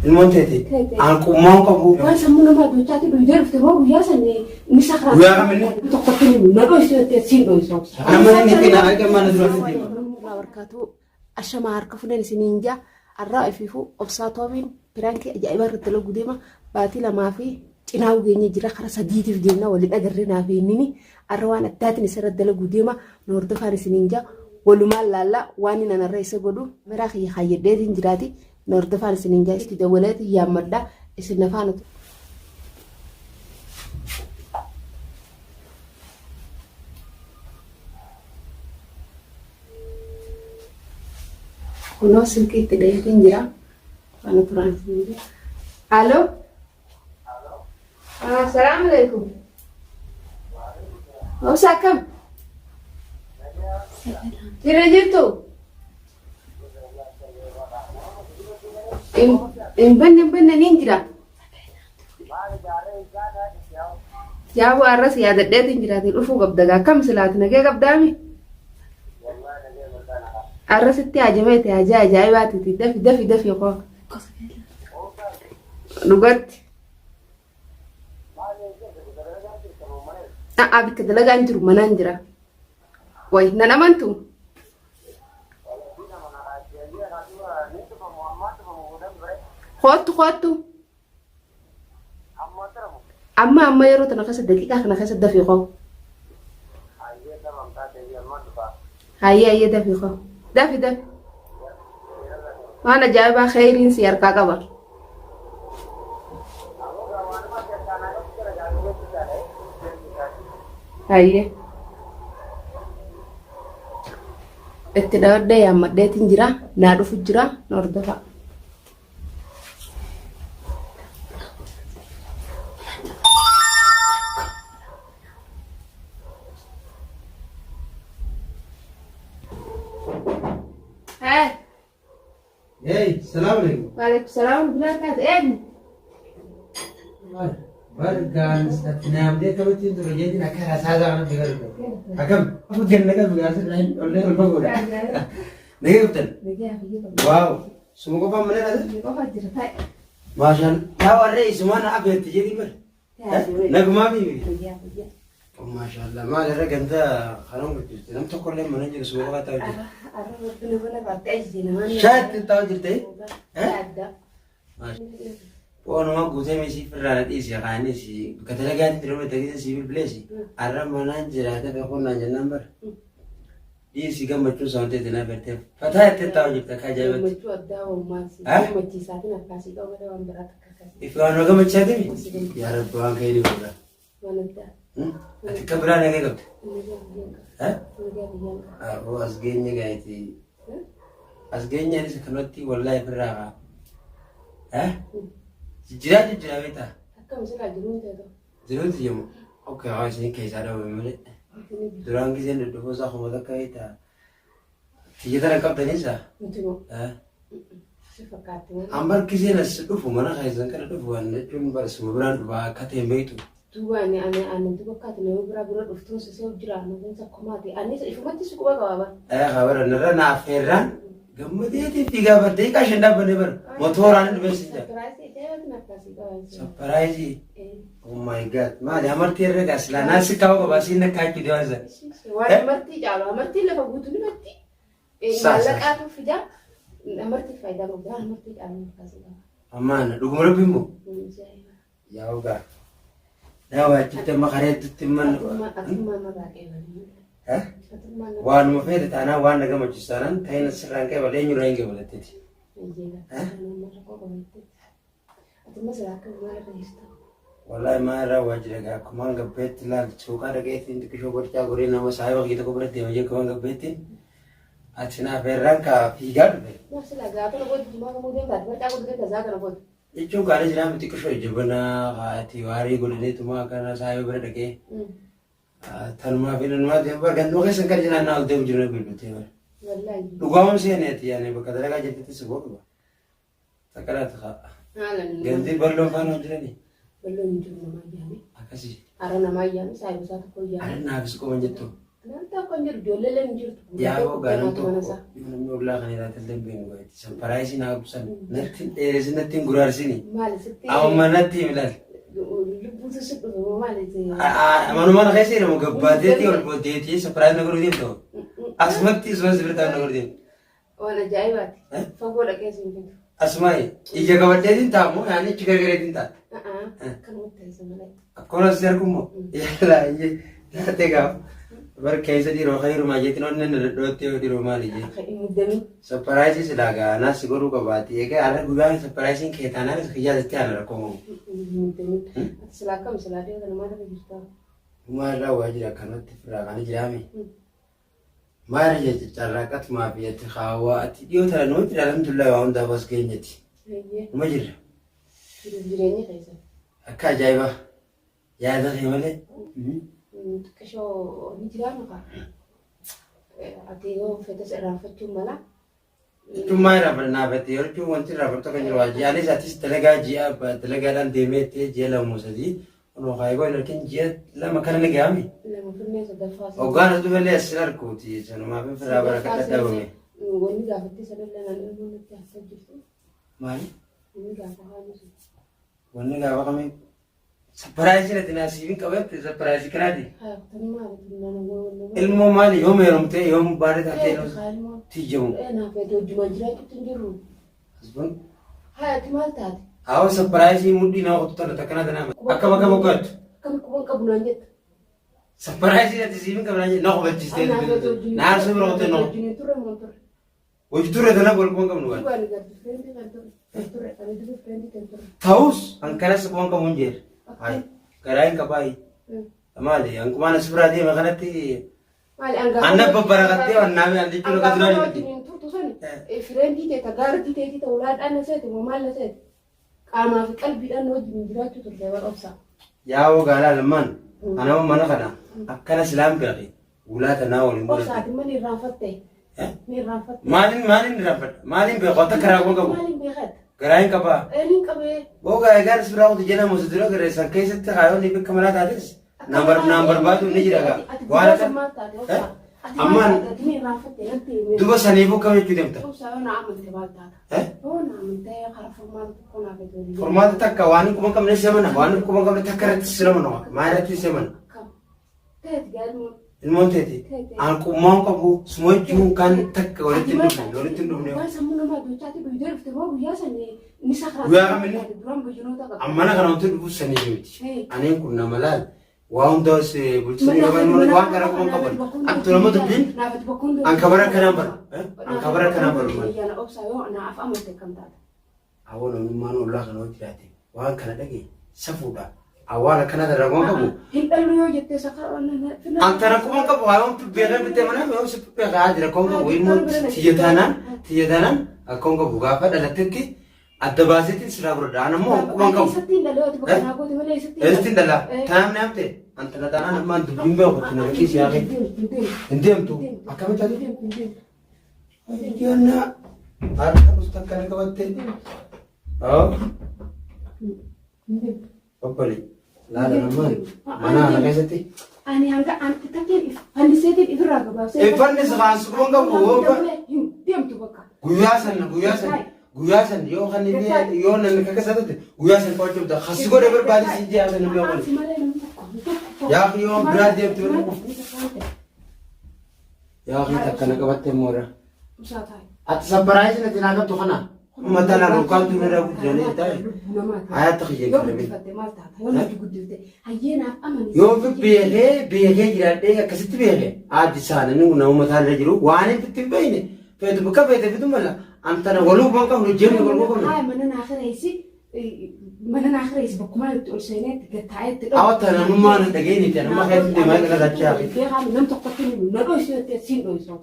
Ilmoon teeti. Aan qummaan qabu. Waan sammuu nama addunyaatti dhuydee dhufte moo guyyaa san ni sakraa. Guyyaa kam inni? Tokkotti ni na dhoysu jettee siin dhoysu. Amma inni itti na arga mana dura sitti. Barkaatu ashamaa harka fuudhan isiniin jaa arraa ifiifuu obsaa toobiin piraankii ajaa'ibaa irratti dalaguu deema baatii lamaa fi cinaa geenye jira kara sadiitiif deemna waliin agarree naaf hinnini arra waan addaatiin isarratti dalaguu deema nu hordofaan isiniin jaa walumaan laallaa waan inni anarra isa godhu miraa kiyya kaayyadheetiin jiraati nu hordofaan isiniin jaa itti dawwaleetiin yaammadha isin nafaana Kunoo silkii itti dhaheetiin jira. Faana turaan isiniin jira. Aloo. Assalaamu alaikum. Obsa akkam? Jira jirtu? Hin banne hin banne niin jira. Yaaboo arras yaadadheetiin jiraate dhufuu qabda gaa akkam silaati nagee qabdaami? Arrasitti hajameeti hajaa ajaa'ibaatiiti dafi dafi dafi koo. Dhugatti. A'aa bikka dalagaan jiru manaan jira. Way nan amantu? Koottu koottu. Amma amma yeroo tana keessa daqiiqaa kana keessa dafii koo. Hayyee hayyee dafii koo. Dafi dafi. Waan ajaa'ibaa kheyriin si harkaa qaba. Hayyee. Itti dhawadhee yaammadheetiin jira. Naa dhufu jira. Na hordofaa. Hey. Hey, salaam alaikum. Waalaikum salaam warahmatullahi wabarakatuh. Eenyu? Bargaan ati naamdee akkamittiin ture jeetiin akka rasaasaa kanatti gargaru. Akkam? Afu ganna qabu gaasirraa hin ollee ol fagoodha. Nagee qabdan? Waaw. Suma qofaan mana dhase? Qofa jira taa'e. Maashaan. Yaa warree isumaan afeerti jeetiin bara. Nagumaa fi Maashaallah maal irra ganda kanan gurgurte nam tokko illee mana jiru suma qofaa taa'u jira. Shaatti taa'u jirte? Waanuma guutee meesii firraa na dhiisi kaanis bakka dalagaatti ture bakka sii bilbileesi arra manaan jiraata beekuun naan jennaan bara. Dhiisi gammachuun isaa wanti itti na afeerteef fataa itti taa'u jirta akka ajaa'ibatti. Gammachuu addaa uumaa si Eh? gammachiisaatiin harkaasii qabu malee waan biraa takka akkasii. Ifi waan gammachiisaatimi? Yaa Rabbi waan ka'ee ni godha. Waan addaa. Ati akka biraa nagee qabde? Nagaa biyyaan qaba. Eh? Nagaa biyyaan qaba. Aboo as geenye gaa'eeti. As geenye anis akkanumatti wallaahi ofirraa kaa. Eh? Jijjiiraa jijjiiraa beektaa? Akkam silaa jiruun ta'e Jiruun tiyyamu. Ok haa isin keessaa dhabame malee. Duraan giseen dhudhufuu isaa kuma takka beektaa? Tiyya tana qabdaniisa? Nuti moo Eh? si fakkaatti malee. An bar giseen as dhufu mana keessan kana dhufu waan jechuun bar suma biraan dhufa akka ta'e hin beektu. Duuba ani ani ani duuba akka ati nama biraa bira dhuftuun si se'u jira nuti sakkomaati. Anis ifumatti si quba qaba bar. Eh kabara narra na affeerraan gammadeetiin fiigaa bar daqiiqaa shan dhaabbanne bar motooraan hin dhufee si jaa. Sapiraayisii ajaa'ibaatiin akkasii qaba. Sapiraayizii. Oh my god. Maali amartii irra gaa silaa naan si qaba qaba siin akka achi deemaa san. Waan amartii caalu amartiin lafa guutuu ni matti. Saa, saa. Maallaqaatu fida. Amartii faayidaa qabu. Waan amartii caalu akkasii qaba. Ammaan dhuguma rabbi immoo. Yaa ogaa. Yaa waachitti amma karaa hedduutti imman. Atummaa narraa qeebali. Eh? Atummaa narraa Waanuma feete taanaan waan na gammachiisu taanaan ta'in sirraan qeebale eenyurraa hin qeebalatteeti. Atummaa silaa akka maal irra jirta? Wallahi maa irraa waa jira gaa akkumaan gabbeetti laal suuqaa dhaqeetiin xiqqishoo borcaa godhee nama saayiba kiyya tokko bira deema jee akkumaan gabbeettiin ati naaf irraan kaa fiigaa dhufe. Maal silaa gaafa na booda jimaa kamuu deemta ati barcaa godhu deemta zaaka na booda. Jechuun kaanii jiraa miti xiqqishoo jabanaa haati waarii godhaneetuma akkana saayiba bira dhaqee tanumaa fi nanumaa deemu bara ganduma keessan kan jiraan naa ol deemu jiru na bilbiltee bara. Wallaahi. Dhugaawwan seeneeti yaani bakka dalagaa jirtitti si godhu. Takkalaati kaa. Haala Gandii bal'oon faana hin jiranii? Bal'oon hin jiru namaa yaame. Akkasii. Hara namaa yaame saayiba isaa tokko yaame. Ani naafis qoman jettu. Akka hin jiru ijoollee hin jirtu. Yaa gaanan tokko namni ollaa kan irraa illee beenu gaati. Saparaayisii naa ibsan natti dheeressi natti hin guraarsini. Maali sitti? Amma natti himi laal. Lubbuutu si dhufe moo maali? Manuma na keessa jedhamu gabbaateetii ol booddeetii saparaayisii na godhuu deemtu. Asumatti isuma si birtaan na godhuu deemtu. Waan ajaa'ibaati. Fagoo dhaqee si hin fidu. Asumaayi ija qabadheetiin taamu yaani achi gargareetiin ta'a. Akkanumatti taasisa malee. Akkuma si argummoo yaalaa iyyee taatee gaafa. Bar keessa dhiiroo khayrumaa jeetiin onneen na dhadhoottee yoo dhiiroo maali jee. Akka hin muddamin. Saparaayisii silaa gaa naas si godhuu qabaati. Egaa har'a guyyaan saparaayisiin kee taanaanis kiyyaa sitti aana rakkoo uumamu. Hin muddamin. Ati silaa akkam silaa dhiyoo kana maal irra jirta? Maal irraa waa jira akkanumatti firraa kana jiraame. Maal jecha carraaqatumaa fi ati kaawwaa ati dhiyoo tana numa jira alhamdulillah waa hundaaf as geenyeti. Hayyee. Numa jirra. Jiruuf jireenya keessa. Akka ajaa'ibaa. Yaada kee malee. Xiqqishoo ni jiraannu kaa. Ati yoo fetes irraanfachuun mala. Jechuun maa irraa naafate yeroo jechuun wanti irraa fudhatu kan jiru waa ji'aanis atis dalagaa ji'a dalagaadhaan deemee ta'e ji'a lama sadii kunoo kaayiboo hin argin ji'a lama kana ni ga'ame. Lama finnee sadaffaa. Hoggaan as dhufellee as sin arguuti sanumaaf hin firaa bara kadha dhabame. Wanni gaafattee sanallee naan ilmoo natti haasa'aa jirtu. Maali? Wanni gaafa haanu sun. Wanni gaafa kamii? Saparaayisii natti naasiifin qabatte saparaayisii kanaati. Ilmoo maali yoom heerumtee yoom baaree taatee tiyyamu. Haati maal taate? Hawa saparaayisii mudhii nama kutu tana takkana tana akka bakka boqqoottu. Akkami quban qabu naan jetta? Saparaayisii natti siifin qabnaa na hubachiistee naarsuu bira kutee na Turre moo turre? hojii turre tana wal quban qabnu waan. Ta'us an kanas quban qabu hin jeer. Garaa hin qabaayi. Maali hanqumaan as biraa deema kanatti anna babbarakattee wannaame an jechuun akka duraan miti. Friendii ta'e gaardii ta'e ta'e ulaadhaan na seete moo maal na seete? Qaamaa fi qalbiidhaan wajjin jiraachuu turte bara obsaa. Yaa'oo gaalaa lamaan anama mana kana akkana silaan beeke ulaa tanaa waliin godhate. Obsaati mani irraanfatte. Ni irraanfatte. Maaliin maaliin irraanfadha? Maaliin beeku akka karaa quban qabu? Maaliin beekat? Garaa hin qabaa. Eenyuun qabee? Boogaa egaan as biraa kutu jedhamu si dura gareessan keessatti kaayoonni bakka malaa taates naan barbaadu ni jira gaa. Ati Waan guyyaa akka san maal taate obsaa? Ati Ammaan- maal taate? Ati ni irraanfatte natti himi. duba saniifuu kam jechuu deemta? Obsaa yoo na amante maal taata? Yoo na amante karaa furmaata tokko naaf itti walii. Furmaata takka waan hin quban qabne si amana waan hin quban qabne takka irratti si amana maa irratti si amana. Kam? Teeti gaalmoon. Ilmoon teeti an qummaan qabu sumajjuu kan takka walitti hin dhufne walitti hin dhufne. Waan sammuu namaa duuchaatti dhuydee dhufte moo guyyaa san ni sakraa. Guyyaa kam inni? Duraan bayyanoota qaba. Ammana kana wanti dhufu sanii miti. Hey. Aneen kun nama laal waa hundaa bulchitoonni qaban waan kana quban qaban. Aktu nama dubbiin an kabara kanaan baru. An kabara kanaan baru maal. Ayyaana obsaa yoo naaf amante kam taata? Awwa namummaan ollaa kana hojii jiraate waan kana dhage safuudha. Awwaan akkana irraa quban qabu. Hin dhallu yoo jettee sakraa. An tana quban qabu haa yoom beekee bitee mana yoom si beekee haa jira quban qabu immoo tiyya taanaan akkoon qabu gaafa dhalattetti adda baaseetiin siraa fudhadha. An ammoo quban qabu. Eessatti hin dhalu ati bakka naa goote malee eessatti Eessatti hin dhala? Tanaaf ni hamte? An tana taanaan ammaan dubbiin beeku itti nama dhiisi yaa kee. Hin deemtu. Akkamitti ati? Jennaa. Harka dhuftu akkana qabatte. Haa. Obbali. Laala namaan mana kana keessatti. Ani hanga anti takkeen fanniseetiin ifirraa gabaabsee. Fannis kaas quban qabu. Hin deemtu bakka. Guyyaa san guyyaa san guyyaa san yoo kan inni yoo namni kakka isaa taate guyyaa san qawachuu qabda. Kasi godhe barbaade si ji'a san namni Ati qabu. malee namni tokko tokko. Yaa yoo biraa deemtu malee qofa. Yaa fi takkana qabatte moora. Musaa taa'e. Ati saparaayisii natti naa qabdu kana. Uummata naa rukaan tuun irraa guddisanii taa'e. Hayaatti kiyyeen Yoo kana beeku. guddifatte maal taata? Yoo natti guddifte hayyeenaaf amani. Yoo beekee beekee jiraadhee akkasitti beekee aaddi saana inni nama mataa irra jiru waan inni itti hin beekne feetu bakka feete fitu mala antana waluu kan qabnu jenne waluu qabnu. Haaya mana naa kireessi mana naa kireessi bakkuma itti ol seenee itti gattaa'ee itti Awa tanamummaa na dhageenye tanamummaa keessatti deemaa jira dachaa fi. Beekaa nam tokkotti na dhoysu jettee siin dhoysu.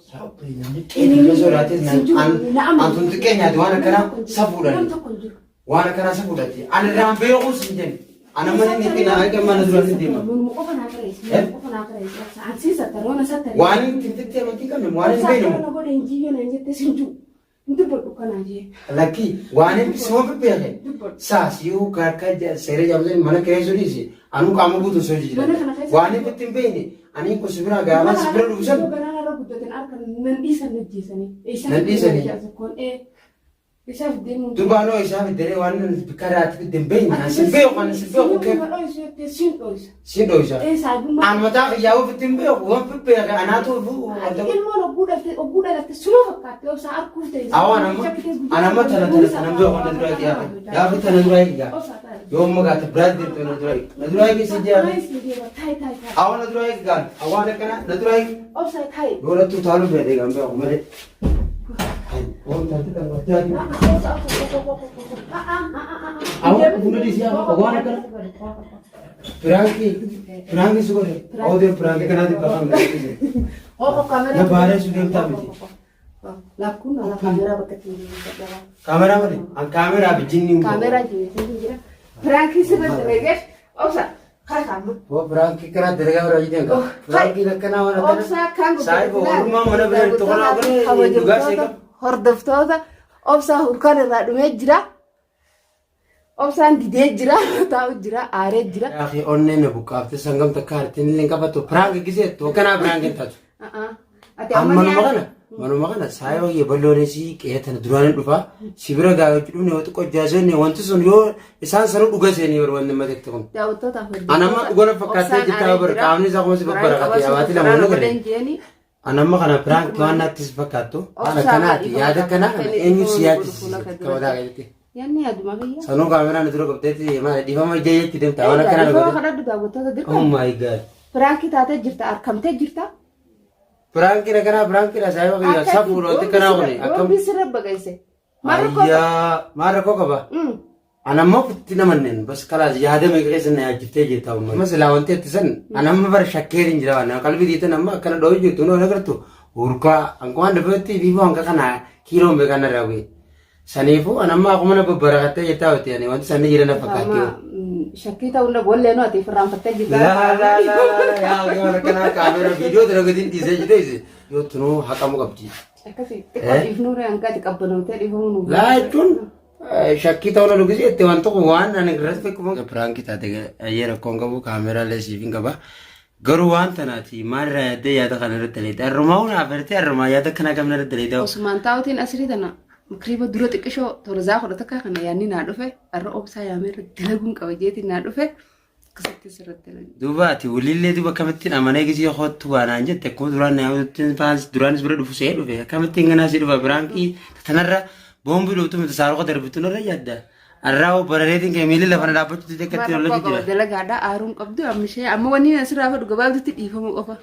Antun xiqqeenyaati waan akkanaa safuudhaan Nam tokko hin jiru. waan akkanaa safuudhaati. Ani irraan beekuus hin jenne. Ana mana inni ittiin argan mana duraan hin deema. Manuma qofa naa kireessi. Manuma qofa naa kireessi. Ansiin sattara ona sattara. Waan inni itti amantii qabne waan hin beekne. Kana godhe hin jiyyoo naan jettee siin jiru. Hin dubbadhu kanaa jee. Lakki waan inni suma bebbeeke. Saas yoo kaakkaa seera jaamsanii mana kireessuu dhiisi. Anuu qaama guutuu soo jijjiirama. Mana kana keessa- Waan inni itti hin beekne. Ani kun si biraa gaafaan si bira dhufu san. Ganaa irra guddatan harka nan dhiisan ajjeesanii. Nan dhiisanii? Isaaf deemuu. Dubaanoo isaa fiddaree waan bikka irraa fidde hin beekne. Ani sin beeku, ani sin beeku kee. Siin dhoysa. Sin dhoysa. Saahibummaa. An mataa kiyyaa ofitti hin beeku. Waan beeke anaatu wanta. Ilmoon ogguu dhalatte suma fakkaatte obsaa arguuf ta'e. Awwaan amma an amma tana tana tana beeku na duraa gaafa. Gaafa tana duraa eegi. Yoo amma gaata biraatti deemte na duraa eegi. Na duraa eegi si jaa. Taa'e, taa'e, taa'e. Awwaan na duraa eegi gaan. Awwaan akkana na duraa eegi. Obsaa, taa'e. Yoo lattuu taaluu fedhe gaan beeku malee. Waan taate kan wajjaati. Awwaan hunda dhiisee waan akkana. Piraanki piraanki si godhe. Oodee piraanki kanaatiif bakka hin galee. Na baaree su deemtaa miti. Lakkuun ala kaameraa bakka itti jira. Kaameraa malee. An kaameraa fi jinni hin Kaameraa jira. Piraankii sirratti dalageef obsa kara kaama. Boo piraanki kanaa dalagaa biraa jiran qaba. Piraankiin akkanaa waan akkana. Obsa kan Saayiba ormaa mana bira itti qolaa godhee dhugaa seeqa. Hordoftoota, obsaa hurkaan irraa dhumee jira. Obsaan didee jira, taa'u jira, aaree jira. Yaaqii onneen na buqqaaftee sangam takka hartiin illee hin qabattu. Piraanki giseettu akkanaa piraanki hin taatu. Ati Amma amma manuma kana manuma kana saayiba kiyya bal'oonis qe'ee tana duraan hin dhufaa. Si bira gaafachuu dhufne yoo xiqqoo jaasonni wanti sun yoo isaan sanuu dhuga seenii yeroo wanni matetti kun. Daawwattootaaf An amma dhugana fakkaatee jirta bara qaamni isaa kuma si babbarakate abaati lama nu gale. An amma kana piraanki waan natti si fakkaattu waan akkanaati yaada akkanaa kana eenyu si yaachisiise kabataa keessatti. Yanni yaaduma kiyya. Sanuu kaameraan dura qabdeetti maali dhiifama ijja jetti deemta waan akkanaa Dhiifama godhe. kadhadhu daawwattoota Oh dirqama. my God. Piraankii taatee jirta, arkamtee jirta. Piraankiin akkanaa piraankiidha saayiba kiyya safuudha wanti akkanaa kuni akkam. Boombii sirra baqayse. Maal rakkoo qaba? Ayyaa maal rakkoo qaba? An amma ofitti namanneen bas kalaas yaada meeqa keessa na yaachiftee jirta amma. Amma silaa wanti itti san an amma bara shakkeer hin jira waan qalbii diitan amma akkana dhoo'ee jirtu nu agartu hurkaa hanquma dafeetti fiifoo hanqa kana kiiloon beekan narraa bu'e. Saniifuu an amma akkuma na babbarakattee jirtaa wanti ani wanti sanni jira na fakkaatti. Shakkii ta'uu hin wallee nu ati irraanfattee jirta. Laa laa laa laa yaa waan akkanaa kaameera viidiyoo dalagaa dhiisee jirte yoo tunuu haqamuu qabdi. Akkasii xiqqoo dhiifnuu hanqati qabbanootee dhiifamuu nu. Laa jechuun shakkii ta'uu na gisee itti waan tokko waan ani irratti beekamu. Piraankii taate ayyee rakkoon qabu kaameeraa illee siif hin qaba. Garuu waan tanaati maalirraa yaaddee yaada kana irratti daleedha. Arrumaa hun afertee arrumaa yaada kana kamna irratti daleedha. Osumaan taa'utiin asirii tana makriiba dura xiqqishoo tola zaa 11 kana yaadni naa dhufe har'a obsaa yaamee irratti dalaguun qaba jeetiin naa dhufe akkasitti sirratti dalagu. Duuba ati waliillee duuba akkamittiin amanee gisee kottu waa naan jette akkuma duraan na yaamtutti duraanis bira dhufu see dhufe akkamittiin ganaa si dhufa piraankii tanarra boombii dhuftu miti saaruqa darbitu narra yaadda. Arraa hoo barareetiin kee miilli lafa na dhaabbachuu didee akkatti Maal lola rakkoo qaba jira. dalagaadha aaruun qabdu amma ishee amma wanni asirraa fedhu gabaabdutti dhiifama qofa.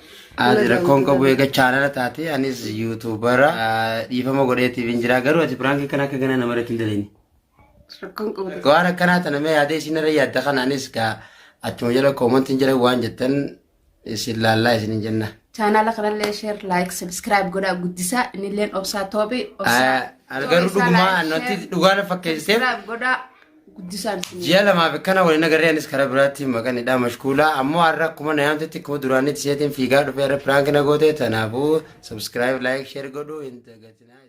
Ati rakkoon qabu eega chaanala taate anis yuutuubara dhiifama godheetiif hin jira garuu ati piraankii kana akka ganaa nama irratti hin dalagne. Rakkoon qabu. Waan akkanaa tana mee yaadee isin irra yaadda kana anis gaa achuma jala koomantiin jala waan jettan isin laallaa isin hin jenna. Chaanaala kanallee share, like, subscribe godhaa guddisaa. Innilleen obsaa toobii. Garuu dhugumaa nuti dhugaa fakkeessiteef Subscribe godhaa guddisaan isin. Ji'a lamaaf akkana waliin agarree anis karaa biraatti maqaan hidhaa mashkuulaa ammoo har'a akkuma na yaamtetti akkuma duraanitti seetiin fiigaa dhufee har'a piraanki na goote tanaafuu subscribe, like, share godhuu hin dagatinaa.